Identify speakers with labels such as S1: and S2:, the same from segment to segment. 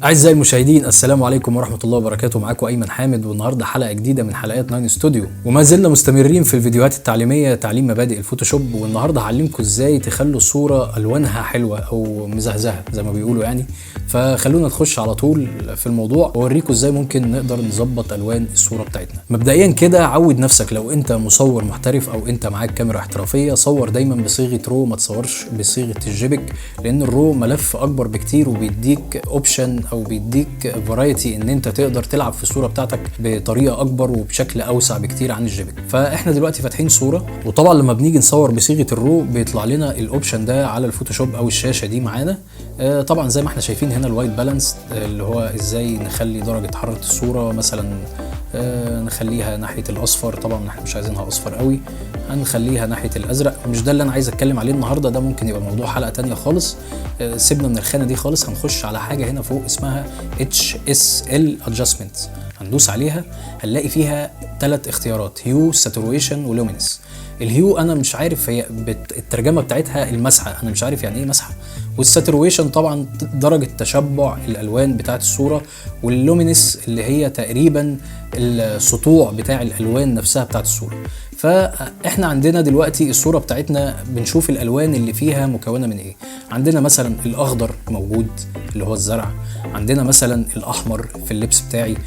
S1: أعزائي المشاهدين، السلام عليكم ورحمة الله وبركاته. معاكم أيمن حامد، والنهاردة حلقة جديدة من حلقات ناين ستوديو، وما زلنا مستمرين في الفيديوهات التعليمية، تعليم مبادئ الفوتوشوب. والنهاردة هعلمكم ازاي تخلوا الصورة ألوانها حلوة أو مزهزهة زي ما بيقولوا يعني. فخلونا نخش على طول في الموضوع واوريكم ازاي ممكن نقدر نظبط ألوان الصورة بتاعتنا. مبدئيا كده عود نفسك، لو انت مصور محترف او انت معاك كاميرا احترافية، صور دايما بصيغة RAW، ما تصورش بصيغة ال JPEG، لان ال RAW ملف اكبر بكتير وبيديك option او بيديك variety ان انت تقدر تلعب في الصورة بتاعتك بطريقة اكبر وبشكل اوسع بكتير عن ال JPEG. فاحنا دلوقتي فاتحين صوره، وطبعا لما بنيجي نصور بصيغة ال RAW بيطلع لنا ال option ده على الفوتوشوب او الشاشة دي معانا. طبعا زي ما احنا شايفين هنا ال white balance، اللي هو ازاي نخلي درجه حرارة الصورة مثلا نخليها ناحية الاصفر. طبعا احنا مش عايزينها اصفر قوي، هنخليها ناحية الازرق. مش ده اللي انا عايز اتكلم عليه النهارده، ده ممكن يبقى موضوع حلقة تانية خالص. سيبنا من الخانة دي خالص، هنخش على حاجة هنا فوق اسمها HSL adjustment. هندوس عليها، هنلاقي فيها ثلاث اختيارات: hue، saturation، و luminance. ال hue انا مش عارف هي الترجمة بتاعتها المسحه، انا مش عارف يعني ايه مسحه. وال saturation طبعا درجه تشبع الالوان بتاعت الصوره، وال luminance اللي هي تقريبا السطوع بتاع الالوان نفسها بتاعت الصوره. فاحنا عندنا دلوقتي الصورة بتاعتنا، بنشوف الالوان اللي فيها مكونة من ايه. عندنا مثلا الاخضر موجود اللي هو الزرع، عندنا مثلا الاحمر في اللبس بتاعي،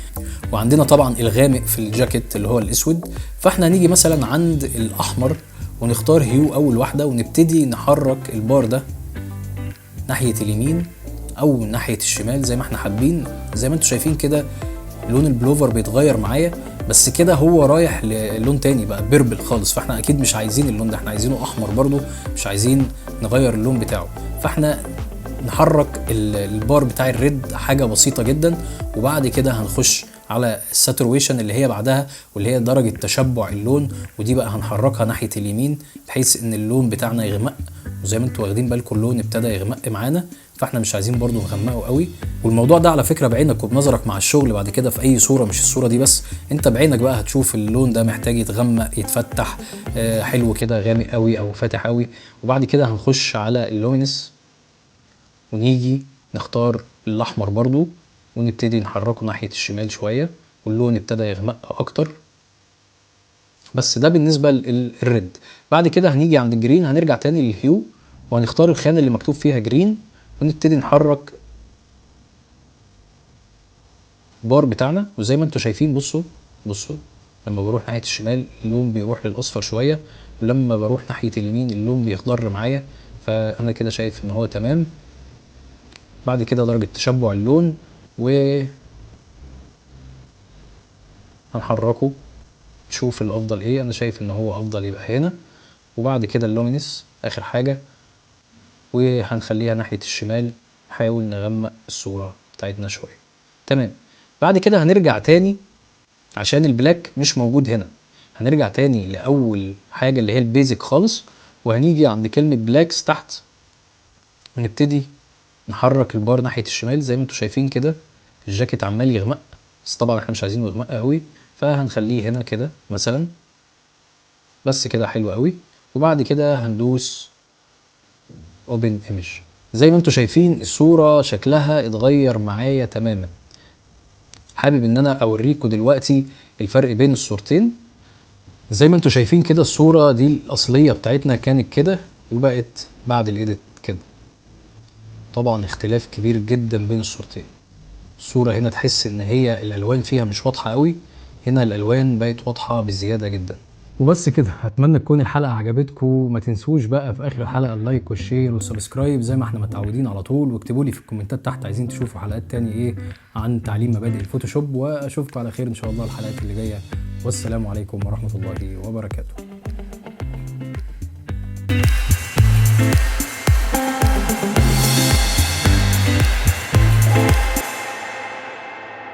S1: وعندنا طبعا الغامق في الجاكيت اللي هو الاسود. فاحنا هنيجي مثلا عند الاحمر ونختار hue اول واحده، ونبتدي نحرك البار ده ناحية اليمين او ناحية الشمال زي ما احنا حابين. زي ما انتم شايفين كده لون البلوفر بيتغير معايا، بس كده هو رايح للون تاني بقى purple خالص، فاحنا اكيد مش عايزين اللون ده، احنا عايزينه احمر برضو، مش عايزين نغير اللون بتاعه. فاحنا نحرك البار بتاع ال red حاجة بسيطة جدا، وبعد كده هنخش على ال saturation اللي هي بعدها، واللي هي درجه تشبع اللون، ودي بقى هنحركها ناحية اليمين بحيث ان اللون بتاعنا يغمق. وزي ما انتوا واخدين بالكم اللون ابتدى يغمق معانا، فاحنا مش عايزين برضو نغمقه قوي. والموضوع ده على فكرة بعينك وبنظرك مع الشغل بعد كده في اي صوره، مش الصورة دي بس، انت بعينك بقى هتشوف اللون ده محتاج يتغمق، يتفتح، حلو كده غامق قوي او فاتح قوي. وبعد كده هنخش على ال luminance ونيجي نختار الاحمر برضو ونبتدي نحركه ناحية الشمال شوية، واللون ابتدى يغمق اكتر. بس ده بالنسبة لل red. بعد كده هنيجي عند ال green، هنرجع تاني لل hue وهنختار الخانة اللي مكتوب فيها green، ونبتدي نحرك البار بتاعنا. وزي ما انتوا شايفين، بصوا بصوا، لما بروح ناحية الشمال اللون بيروح للأصفر شوية، ولما بروح ناحية اليمين اللون بيخضر معايا، فأنا كده شايف إن هو تمام. بعد كده درجة تشبع اللون و هنحركه نشوف الأفضل إيه. أنا شايف إن هو أفضل يبقى هنا. وبعد كده ال luminance آخر حاجة، وهنخليها ناحية الشمال، نحاول نغمق الصورة بتاعتنا شوية. تمام. بعد كده هنرجع تاني عشان ال black مش موجود هنا، هنرجع تاني لأول حاجة اللي هي ال basic خالص، وهنيجي عند كلمة blacks تحت ونبتدي نحرك البار ناحية الشمال. زي ما انتوا شايفين كده الجاكيت عمال يغمق، بس طبعا احنا مش عايزينه يغمق قوي، فهنخليه هنا كده مثلا، بس كده حلو قوي. وبعد كده هندوس open image. زي ما انتوا شايفين الصورة شكلها اتغير معايا تماما. حابب ان انا اوريكم دلوقتي الفرق بين الصورتين. زي ما انتوا شايفين كده الصورة دي الاصلية بتاعتنا كانت كده، وبقت بعد ال edit كده. طبعا اختلاف كبير جدا بين الصورتين. الصورة هنا تحس ان هي الالوان فيها مش واضحة قوي، هنا الالوان بقت واضحة بزيادة جدا. وبس كده، اتمنى تكون الحلقة عجبتكم. ما تنسوش بقى في اخر الحلقة ال like وال share وال subscribe زي ما احنا متعودين على طول، واكتبوا لي في الكومنتات تحت عايزين تشوفوا حلقات تاني ايه عن تعليم مبادئ الفوتوشوب. واشوفكم على خير ان شاء الله الحلقات اللي جاية، والسلام عليكم ورحمة الله وبركاته.